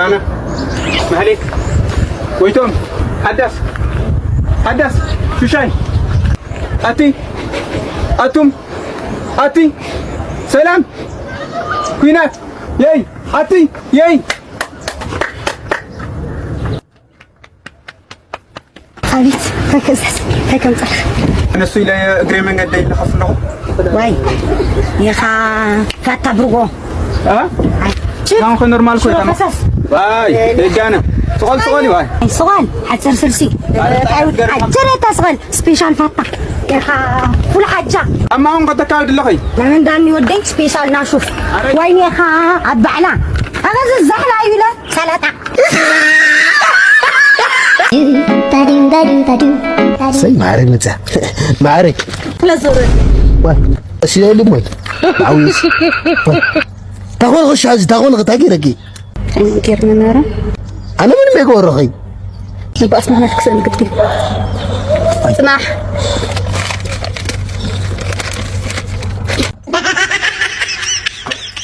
ኣና ማህሌት ጎይቶም ሓዳስ ሓዳስ ሹሻይ ኣቲ ኣቱም ኣቲ ሰላም ኩናት የይ ኣቲ የይ ኣቤት እንታይ ከዘስ እንታይ ከምጻልካ እነሱ ኢለ እግሬ መንገድ ይለኸፍ ኣለኹ ዋይ ኢኻ ፋታ ብርጎ እ? ኣይ ሽሮ- ዳንኮ ኖርማል ኮ ሽሮ ይታማ። ፈሳስ ዋይ ደጋነ ስቆል ስቆል ይዋይ ኣይ ስቆል ሓፂር ስልሲ ኣይ ገርም። ሓፂር እታ ስቆል ስፔሻል ፋታ ኢኻ ፉል ሓጃ ኣማ እውን ከተካብድ ኣለኸይ መመንዳኒ ወደይ ስፔሻል ናሹፍ ወይኒ ኢኻ ኣብ ባዕላ ኣኸዚ ዛሕላ እዩ ኢለ ሰላጣ Ba-do, ba-do, ba-do, ba-do. ሰይ ማዕረግ መፅያ ማዕረግ ለዞረ እሺ ይልም ወይ ዓዊስ ታኾን ኸሽ ሓዚ ታኾን ኸታ ገይረኪ ጌርኒ ነረ ኣነ ምንም የገበረኸይ ንባስ ምክንያት ክሰእል ግዲ ጽናሕ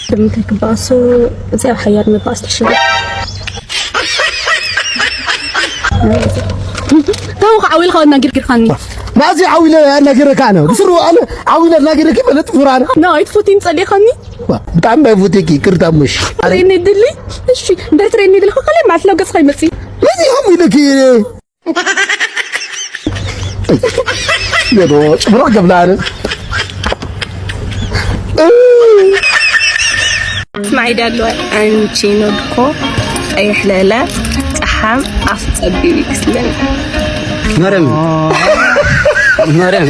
ብምንታይ ክበኣሱ እዚ ኣብ ሓያል ምባኣስ ትሽል ታው ዓዊልካ እናጊርካኒ ማዚ ዓዊለ ኣናገረካ ኣነ ብስሩ ኣነ ዓዊለ ኣናገረኪ በለት ፍራነ ና ኣይትፎቲን ጸሊኻኒ ብጣዕሚ ባይ ፎቴኪ ቅርታ ሙሽ ትሬኒ ድሊ እሺ እንደ ትሬኒ ድልካ ከለ ማለት ነው ገጽ ከይመጽእ መዚ ኸም ኢለኪ የዶ ጽብራ ገብላ ኣነ ስማዒ ዳሎ ኣንቺኖ ድኮ ቀይሕ ለለ ጸሓም ኣፍ ጸቢብ ይክስለኒ መረም መረም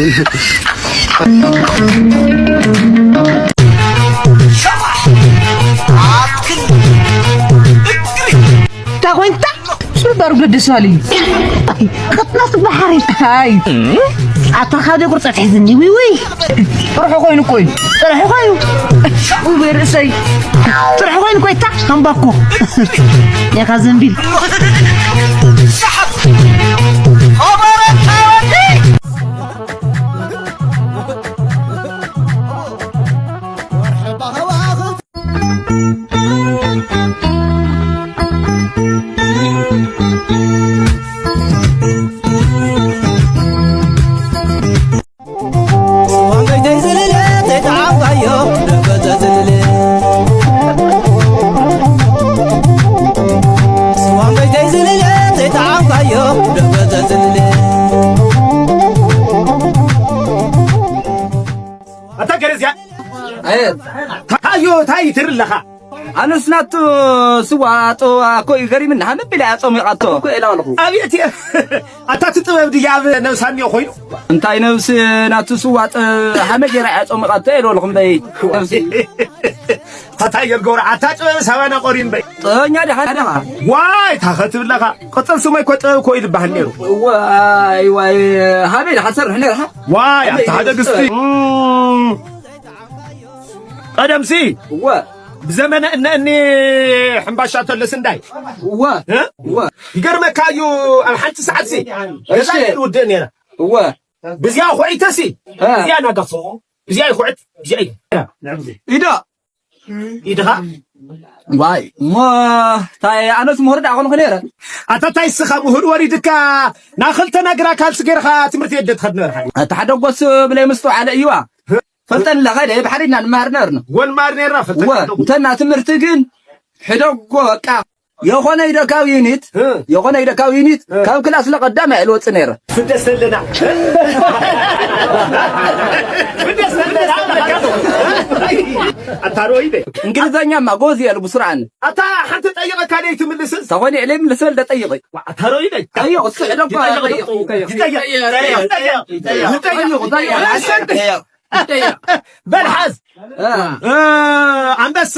እንታይ ኮይንታ ሽበሩ ግድስ በል እዩ ቅጥነት ባሕሪ ሃይ ኣታ ካብ ደጉር ፀት ሒዝኒ ዊዊ ጥርሑ ኮይኑ እኮ እዩ ጥርሑ ኮይኑ ዊዊ ርእሰይ ጥርሑ ኮይኑ እኮ ይታ ሃምባኮ ኔኻ ዘንቢል ኣታ ገረዝያ ኣየ ታዮ ታይ ትር ኣለኻ ኣነስ ናቱ ስዋ ኣጠዋ እኮ እዩ ገሪምና ሃመ ቢላ ኣያ ጾሚቓቶ እኮ ኢላ ኣለኹ ኣብየት ኣታ ትጥበብ ድያ ኣብ ነብሳ እኒኦ ኮይኑ እንታይ ነብስ ናቱ ስዋ ጠ ሃመ ጌራ ኣያ ጾሚቓቶ ኢለ ኣለኹ እምበይ ነብሲ ኣታ የልጎር ኣታ ጥበብ ሳባና ቆሪን በይ ጥበበኛ ዲኻ ዲኻ ዋይ ታኸ ትብለኻ ቅጽል ስመይ እኮ ጥበብ እኮ ይልበሃል ነይሩ ዋይ ዋይ ሃበይ ዲኻ ትሰርሕ ነርኻ ዋይ ኣታ ሓደ ግስቲ ቀደምሲ እወ ብዘመነ እነ እኒ ሕምባሻ ተለስ እንዳይ እወ እወ ይገርመካ እዩ ኣብ ሓንቲ ሰዓትሲ ገዛ ውድእ ነይረ እወ ብዚያ ኹዒተሲ ብዚያ ናጋሶ ብዚያ ይኹዕት ብዚያ ኢዳ ኢድኻ ዋይ እሞ ታይ ኣነስ ምሁር ዳ ኮንኩ ነይረ ኣታ ታይ ስኻ ምሁር ወሪድካ ናኽልተ ናግራ ካልሲ ገይርኻ ትምህርቲ የደ ትኸድ ነበርካ ኣታ ሓደ ጎስ ብለይ ምስትውዓለ እዩዋ ፈልጠን ለኸደ ብሓደ ኢና ንመሃር ነበርና ጎን ማር ነይርና ፈልጠን እንተና ትምህርቲ ግን ሕደጎ በቃ የኾነ ይደካው ዩኒት የኾነ ይደካው ዩኒት ካብ ክላስ ለቀዳም ኣይልወፅ ነይረ ፍደስ ዘለና ፍደስ ዘለና ኣታሮ ኢለ እንግሊዘኛ ማ ጎዝ የለ ብስርዓን ኣታ ሓንቲ ጠይቐካ ደይ ትምልስስ ተኾነ ኢለ ምልስ በል ደጠይቐ ኣታሮ ኢለ ጠይቕ እሱ ሕደጎ ይጠይቕ በል ሓዝ ኣንበሳ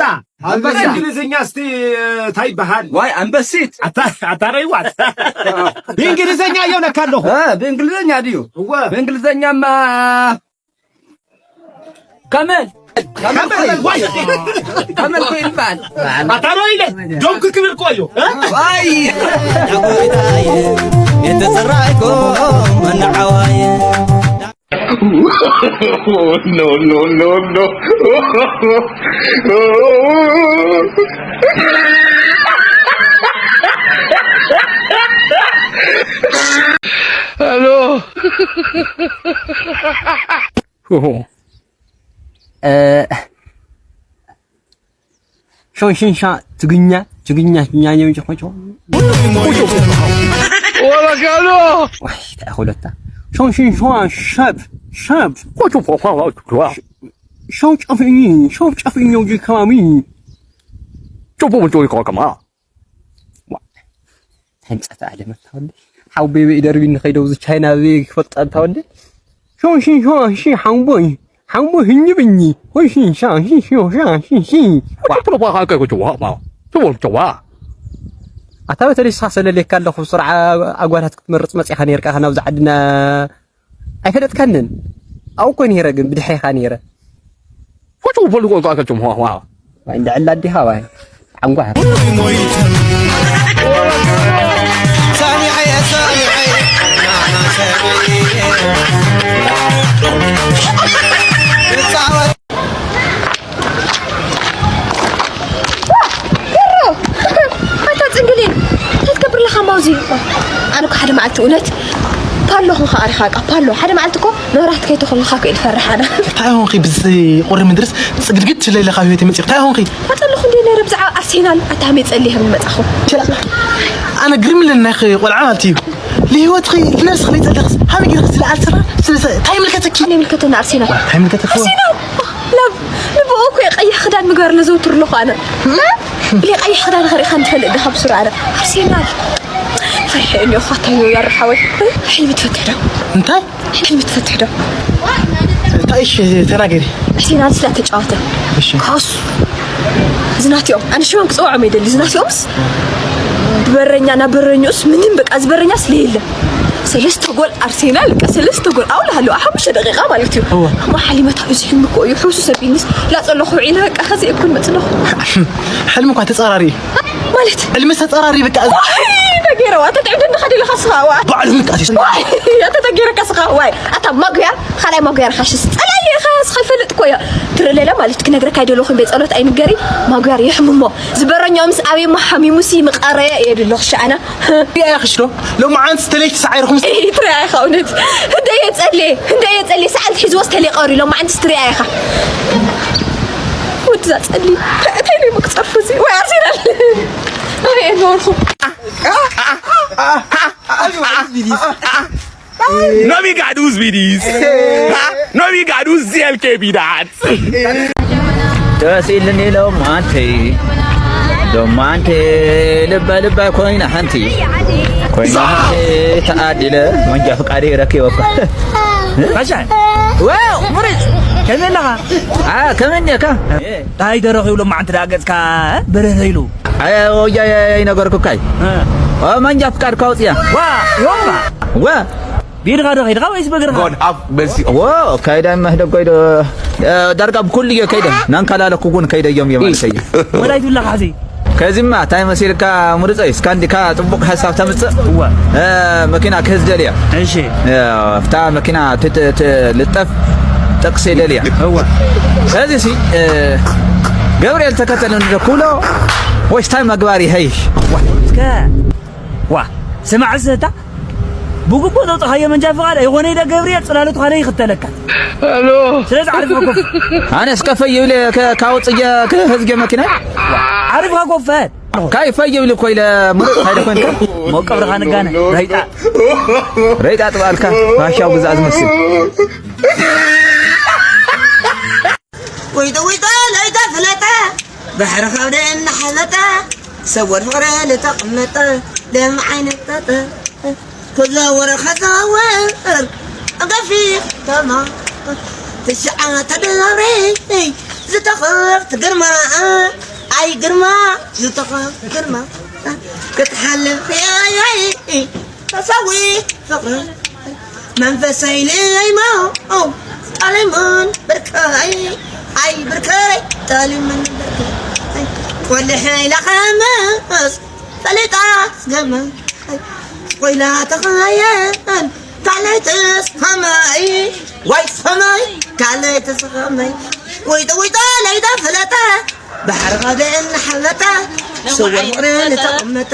ኣንበሳ እንግሊዝኛ እስቲ እንታይ ይበሃል ዋይ ኣንበሲት ኣታረይዋት ብእንግሊዝኛ እዮ ነካ ኣለኹ ብእንግሊዝኛ ድዩ ብእንግሊዝኛማ ከመል ከመል ኮ ይበሃል ኣታረይለ ዶንክ ክብል ኮ እዩ ዋይ የተሰራይኮ መናዓዋይ no, no, no, no. ሆሆ። እ፣ ሾንሽንሻ ትግኛ፣ ትግኛ፣ ትግኛ፣ ሾንሽንሻ። ወላ ካሎ። ዋይ፣ እንታይ ክብለካ? ሾንሽንሻ፣ ሸብ፣ ሸብ። ቆጮ ፎፋ፣ ዋ። ሸው ጨፍኝ፣ ሸው ጨፍኝ፣ ጂ ከማሚ። ጮቦ ጮቦ ከማ። ዋ። ተንጸት ዓለም ኣታወለ። ሓው ቤቢ ኢደርቢ ንኸይደው ዝ ቻይና ቤ ክፈልጥ ኣታወለ። ሾንሽንሻ፣ ሺ ሓምቦይ፣ ሓምቦይ ህኝብኝ፣ ሆንሽንሻ፣ ሺ፣ ሺ፣ ሺ፣ ሺ፣ ሺ። ዋ። ፕሮፓ ሃከ ኩቹ ዋ፣ ዋ። ፕሮፓ ዋ። ኣታ በተለይ ንስኻ ሰለሌካ ኣለኹ፣ ስርዓ ኣጓላት ክትመርጽ መጺኻ ነይርካ፣ ናብዚ ዓድና ኣይፈለጥካንን። ኣብኡ እኮ ነይረ፣ ግን ብድሕሬኻ ነይረ። ኩቹ ፈልጎ ኳ ከቹ ዋ፣ ዋ። ዋይ፣ እንዳ ዕላ ኣዲኻ ዋይ። ዓንጓ። ኣታ ጽንግሊን፣ እንታይ ትገብር ኣለኻ ማውዚ? ኣነ እኮ ሓደ መዓልቲ እውነት ፓሎ ኹንካ ኣሪኻ፣ ቃ ፓሎ። ሓደ መዓልቲ እኮ መብራህቲ ከይተኾልካ እኮ እየ ዝፈርሕ ኣነ። እንታይ ሆንኺ ብዚ ቁሪ ምድርስ ጽግድግድ ትብለለኻ ህይወት መጺእ? እንታይ ሆንኺ? ኣጸለኹ እንዴ ነይረ ብዛዕባ ኣርሴናል ኣታ ሃመይ ጸሊ ሃብል መጻኹ። ኣነ ግርም ኢለኒ ናይኺ ቆልዓ ማለት እዩ። ንህይወትኺ ንነብስኺ ዘይጸለኽስ ሃመይ ገይርኺ ስለ ኣርሰናል ስለ እንታይ ይምልከተኪ? እንታይ ይምልከተኒ ኣርሴናል? እንታይ ይምልከተኪ? ኣርሴናል! ላብ ንብኡ እኮ ቀይሕ ክዳን ምግባር ለዘውትር ኣለኹ ኣነ። ለ ቀይሕ ክዳን ኸሪእኻ ንትፈልጥ ዲኻ ብስሩ ኣነ። ኣርሴናል! ፈሪሐ እኒኦ ኻታዮ ያርሓወይ። ሕልሚ ትፈትሕ ዶ? እንታይ? ሕልሚ ትፈትሕ ዶ? እንታይ እሺ ተናገሪ። ኣርሴናል ስለ ተጫወተ። እሺ። ካሱ ዝናቲኦም ኣነ ሽሞም ክፅውዖም ይደሊ። ዝናቲኦምስ በረኛ ናብ በረኛኡስ ምንም በቃ ዝበረኛ ስለ የለ። ሰለስተ ጎል ኣርሴናል በቃ ሰለስተ ጎል ኣውላ ሃለዋ ሓሙሽተ ደቂቃ ማለት እዩ። እወ። ማሓሊመታ እዚ ሕልሚ እኮ እዩ። ሕውሱ ሰቢንስ ላፀለኹ ውዒለ በቃ ኸዚ እኩል መፅለኹ። ሕልሚ እኳ ተፃራሪ እዩ። ማለት ዕልሚ ተጻራሪ በቃ። ዋይ፣ ተገይረዋ፣ ተትዕብደኒ ኸዲ ኢለኻ ስኻ፣ ዋይ። ባዕሉ ምቃት እዩ። ዋይ፣ ተተገይረካ ስኻ፣ ዋይ። ኣታ ማጉያ፣ ኻላይ ማጉያ ርኻሽስ። ጸላሊ ኢኻ፣ ስኻ ይፈልጥ እኮ እዮ። ትርኢ ሌለ ማለት ክነግረካ ኣይደለኹን፣ ቤት ጸሎት ኣይንገሪ፣ ማጉያ ይሕምሞ። ዝበረኛው ምስ ኣበይ ሞ ሓሚሙሲ ምቐረየ እየ ድለኹ ሸኣና። እያ ያኽሽ ዶ? ሎማዓንስ ተለይቲ ሰዓይ ረኹም። እይ፣ ትሪኣ ኢኻ እውነት። ህደ እየ ጸልየ፣ ህደ እየ ጸልየ፣ ሰዓል ሒዝዎስ ተለየ ቀሪ፣ ሎማዓንስ ትሪኣ ኢኻ። ወድዛ ጸሊ፣ እንታይ ነው መክጸርፉ እዚ? ወይ ኣርሴናል። Nomi gadus bidis. Nomi gadus Z L K bidat. ተሲልኒ ሎማንቲ ሎማንቲ ልበ ልበ ኮይና ሓንቲ ኮይና ሓንቲ ተኣዲለ መንጃ ፍቃድ ረኪበ እኳ። ባሻ። ዋው፣ ሙሪጽ። ከመይ ኣለኻ? አ፣ ከመይ እኒአካ? ታይ ተረኺቡ ሎማዓንቲ ደኣ ገጽካ በረረ ኢሉ? ኣይ፣ ኣይ፣ ኣይነገርኩካይ። እ። ኦ፣ መንጃ ፍቃድ ካውጽያ። ዋ፣ ዮማ። ወ። ቢድኻ ዶ ኸይድኻ ወይስ በእግርኻ? God have mercy on ዎ፣ ከይደ መህደብ ከይደ፣ እ፣ ዳርጋ ብኩሉ እየ ከይደ። ናንካላለኩ እውን ከይደ እዮም እዮም ኣልከይ። ወላይ ትብላ ካሕዚ። ከዚማ፣ ታይ መሲልካ ምርጸይ? እስካ እንዲካ ጥቡቅ ሓሳብ ተምጽእ። እወ። እ፣ መኪና ክህዝ ደልያ። እሺ። እ፣ ኣብታ መኪና ትት-፣ ትልጠፍ ጥቅሲ ደልያ። እወ። ስለዚ ሲ፣ እ፣ ገብርኤል ተከተለኒ ዶ ክብሎ ወይስ ታይ መግባር ይሀይሽ? እስከ ዋ፣ ስማዕ እስታ ብግቡእ ዘውጻኻዮ መንጃ ፍቓድ ኣይኾነ ኢለ ገብርኤል ጽላሎቱ ካልእ ይኽተለካ። ኣሎ። ስለዚ ዓርፍካ ኮፍ። ኣነ እስከ ፈይ ይብል ከ-፣ ካውጽየ ክህዝገ መኪና። ዓርፍካ ኮፍ በል። ካይ ፈይ ይብል እኮ ኢለ ምሩቕ ካይደ ኮንካ። ሞቀብርኻ ንጋነ፣ ረይጣ። ረይጣ ጥባልካ፣ ራሻው ግዛእ ዝመስል። ወይጦ ወይጦ ለይተ ፍለጠ፣ ባሕሪ ከብደ እናሓለጠ፣ ሰብ ወድ ፍቕሪ ልተቐመጠ፣ ደም ዓይነት ጠጠ፣ ክዘውር ክዘውር፣ ገፊ ተማ፣ ትሽዓተ ደብሪ፣ ዝተኸፍት ግርማ፣ ኣይ ግርማ፣ ዝተኸፍት ግርማ፣ ክትሓልፍ ርኣየይ፣ ተሳዊ ፍቕሪ፣ መንፈሰይ ልይሞ፣ ጣሊምን ብርከይ፣ ኣይ ብርከይ፣ ጣሊምን ብርከይ፣ ቆልሐ ኢላ ኸምስ፣ ፈሊጣ ስገመ፣ ኮይላ ተኸየን፣ ካልኣይትስ ኸመይ፣ ዋይ ኸመይ፣ ካልኣይትስ ኸመይ፣ ወይጦ ወይጦ ለይተ ፍለጠ፣ ባሕሪ ኸብደ እናሓለጠ፣ ስውር ፍቕሪ ልተቐመጠ፣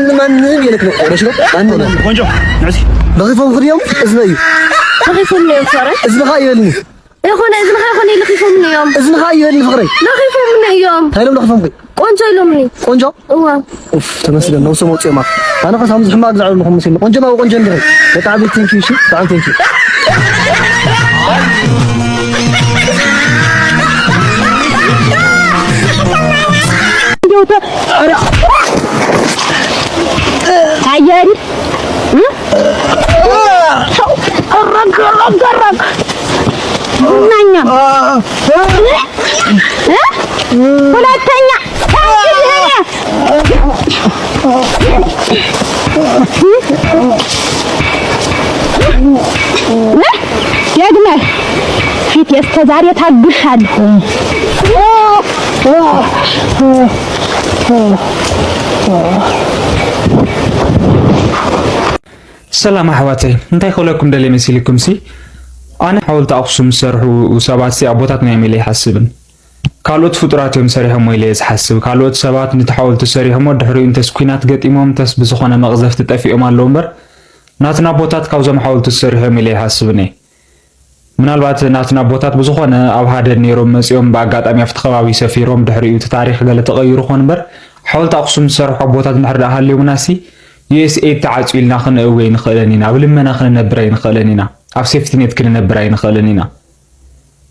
ንማንም የለክን። ረሽዶ ማንም ቆንጆ ንዕዚ ለኺፎም ክድዮም እዝነ እዩ። ለኺፎም እዮም ፍቕረይ። እዝንኻ ይበልኒ። ይኹን እዝንኻ ይኹን ለኺፎምኒ እዮም። እዝንኻ ይበልኒ ፍቕረይ። ለኺፎምኒ እዮም። እንታይ ኢሎም ለኺፎምኺ? ቆንጆ ኢሎምኒ። ቆንጆ? እዋ። ኡፍ፣ ተመስገን፣ ነብሶም ኣውጺኦማ። ኣነ ኸስ ከምዚ ሕማቕ ዝዕብልኹም መሲሉ። ቆንጆ ማው ቆንጆ እንዲኺ። በጣዕሚ ቴንክ ዩ፣ እሺ? በጣዕሚ ቴንክ ዩ። አየሪ። እረግ፣ እረግ፣ እረግ። ቡናኛ። እ? ሁለተኛ። እ? ደግመህ ፊት እስከ ዛሬ ታግሻለሁ። ሰላም ኣሕዋተይ፣ እንታይ ክብለኩም ደልየ መሲልኩም ሲ? ኣነ ሓወልቲ ኣኽሱም ዝሰርሑ ሰባት ሲ ኣቦታትና እዮም ኢለ ኣይሓስብን። ካልኦት ፍጡራት እዮም ሰሪሖሞ ኢለ እየ ዝሓስብ። ካልኦት ሰባት ነቲ ሓወልቲ ሰሪሖሞ፣ ድሕሪኡ እንተስ ኲናት ገጢሞም፣ እንተስ ብዝኾነ መቕዘፍቲ ጠፊኦም ኣለዉ እምበር፣ ናትና ኣቦታት ካብዞም ሓወልቲ ዝሰርሑ እዮም ኢለ ኣይሓስብን እየ። ምናልባት ናትና ኣቦታት ብዝኾነ ኣብ ሃደን ነይሮም መጺኦም ብኣጋጣሚ ኣብቲ ከባቢ ሰፊሮም ድሕሪኡ እቲ ታሪኽ ገለ ተቐይሩ ኾን እምበር፣ ሓወልቲ ኣኽሱም ዝሰርሑ ኣቦታት እንድሕር ደኣ ሃልዮምና ሲ፣ ዩ ኤስ ኤይድ ተዓጽዩ ኢልና ክንእዊ ኣይንኽእልን ኢና፣ ኣብ ልመና ክንነብር ኣይንኽእልን ኢና፣ ኣብ ሴፍቲኔት ክንነብር ኣይንኽእልን ኢና።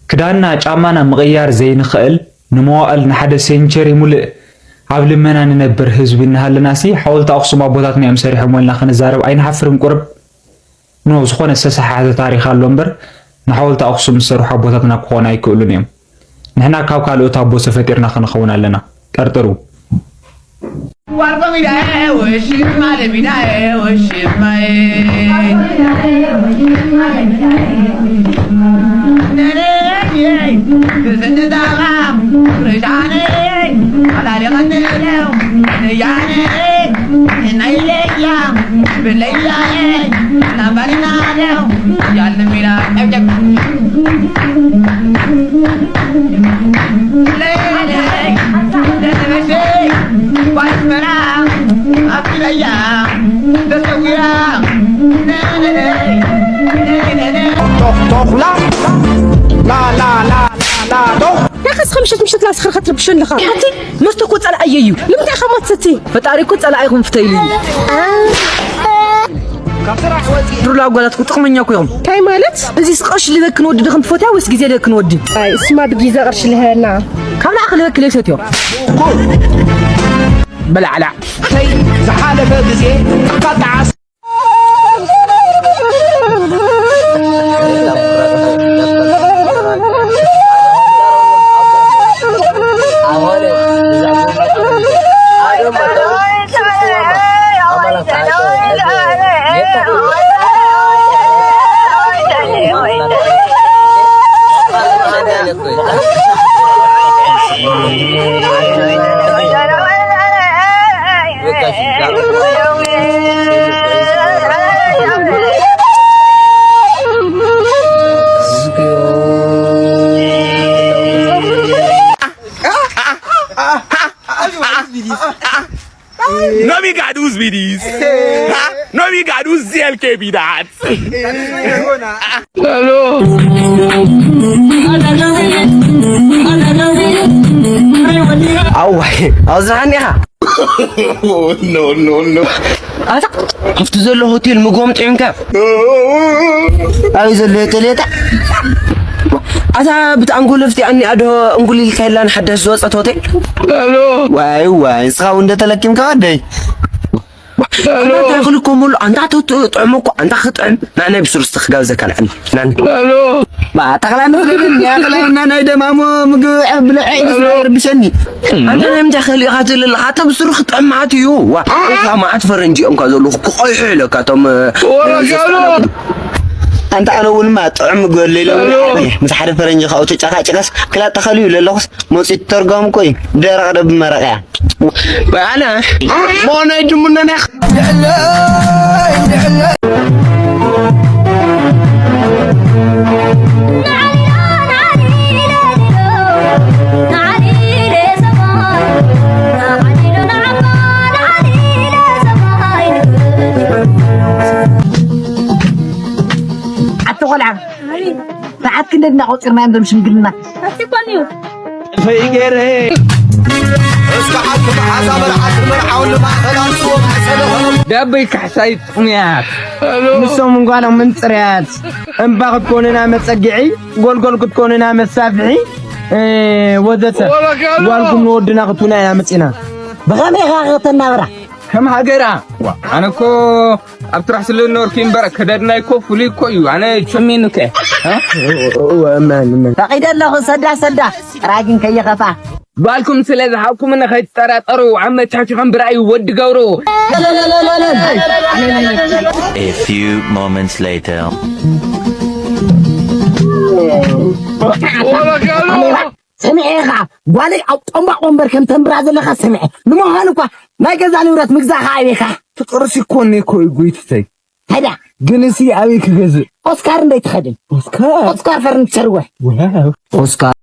ክዳንና ጫማና ምቕያር ዘይንኽእል፣ ንመዋእል ንሓደ ሴንቸሪ ሙሉእ ኣብ ልመና ንነብር ህዝቢ እናሃለና ሲ፣ ሓወልቲ ኣኽሱም ኣቦታትና እዮም ሰሪሖሞ ኢልና ክንዛረብ ኣይንሓፍርን ቁርብ። ኖ፣ ዝኾነ ዝተሰሓሓተ ታሪኽ ኣሎ እምበር፣ ንሓወልቲ ኣኽሱም ዝሰርሑ ኣቦታትና ክኾኑ ኣይክእሉን እዮም። ንሕና ካብ ካልኦት ኣቦ ተፈጢርና ክንኸውን ኣለና። ጠርጥሩ። እስኻ ምሸት ምሸት ላስኽር ከትርብሸኒ ኣለኻ። ኣቲ መስተ እኮ ጸላእየ እዩ። ንምንታይ ኢኻ ማትሰቲ? ፈጣሪ እኮ ጸላኢኹም ፍተይሉ እዩ። ድሩላ ጓላት እኮ ጥቕመኛ እኮ እዮም። እንታይ ማለት? እዚ ቅርሺ ልበክን ወዲ ዶ ከም ትፈትያ ወይስ ግዜ ልበክን ወዲ? ኣይ፣ እስማ ብግዜ ቅርሺ ልህበና። ካብ ንዓኺ ልበክን ለይሰትዮ። በላዕላ። ዝሓለፈ ግዜ ኣቃጣዓስ No be God who's be this. Huh? No be God who's C L K be that. Hello. ኣዋይ፣ ኣብዝሓኒ ኢኻ። No, no, no. ኣታ ኣብቲ ዘሎ ሆቴል ምግቦም ጥዑምካ። ኣበይ ዘሎ የጠልየታ? ኣታ ብቲ ኣንጎሎ ፍቲኣኒ ኣዶ እንጉሊልካ የላን ሓዳሽ ዝወፀት ሆቴል። ዋይ ዋይ፣ ንስኻ እውን እንደተለኪምካ ወደይ። ኣንታ እንታይ ክልኮ ሙሉ ኣንታ ጥዑም እኮ ኣንታ ክጥዕም ናናይ ብስሩስ ተክጋብ ዘካልዕኒ ናን ባ ጠቕላኒ ፍልልን ያቕላይና ናይ ደማሞ ምግቢ ብልዐ ይርብሸኒ። ኣንታ ናይ ምንታይ ከሊእኻ ትልል ኣታ ብስሩ ክጥዕም ማለት እዩ። ዋ እካ ማዓት ፈረንጂ እዮም ካ ዘለኹ ክቆይሑ ኢለካ እቶም ኣንታ ኣነ እውን ማ ጥዑም ምግቢ ኣሎ ኢሎም ምስ ሓደ ፈረንጂ ካብኡ ተጨቃጭቀስ ክላተ ከልዩ ለለኹስ መፂኡ ተርጓም እኮ እዩ። ደረቕ ደብ መረቕ እያ። ኣነ ሞነ ድሙነና ኣቲ ቆልዓ ሰዓት ክንደይ እንዳቆፂርና እዮም ዞም ሽምግልና? ኣቲ ኮን እዩ ፈይገረ እስከ ዓዲ መሓዛ መርዓት መርዓውን ማእኸል ኣንስዎ ማእሰለ ኾኖም ዳበይ ካሕሳይ ጥሙያት ንሶም እንጓሎም ምንፅርያት እምባ ክትኮኑና መፀግዒ ጎልጎል ክትኮኑና መሳፍሒ ወዘተ ጓልኩም ንወድና ክትውና ኢና መፂና። ብኸመይ ኢኻ ከተናብራ? ከም ሃገራ ኣነ እኮ ኣብ ትራሕ ስለ ነበርኩ እምበር ከዳድናይ እኮ ፍሉይ እኮ እዩ። ኣነ ቸሚን እኮ ፈቒደ ኣለኹ ሰዳ ሰዳ ጥራይ ግን ከየኸፋ። ባልኩም ስለ ዝሃብኩምኒ ከይትጠራጠሩ ኣመቻችኹም ብራእዩ ወዲ ገብሩ። A few moments later. ሰሚዐ ኢኻ ጓለይ ኣብ ጠንቧቕ ወንበር ከም ተንብራ ዘለኻ ሰሚዐ። ንምዃኑ እኳ ናይ ገዛ ንብረት ምግዛእኻ ኣበይካ? ፍቅርሲ እኮ እኔ እኮ እዩ ጎይትተይ። ታዲያ ግን እሲ ኣበይ ክገዝእ? ኦስካር እንደይ ትኸድን? ኦስካር ኦስካር ፈርኒቸር ወ ዋው ኦስካር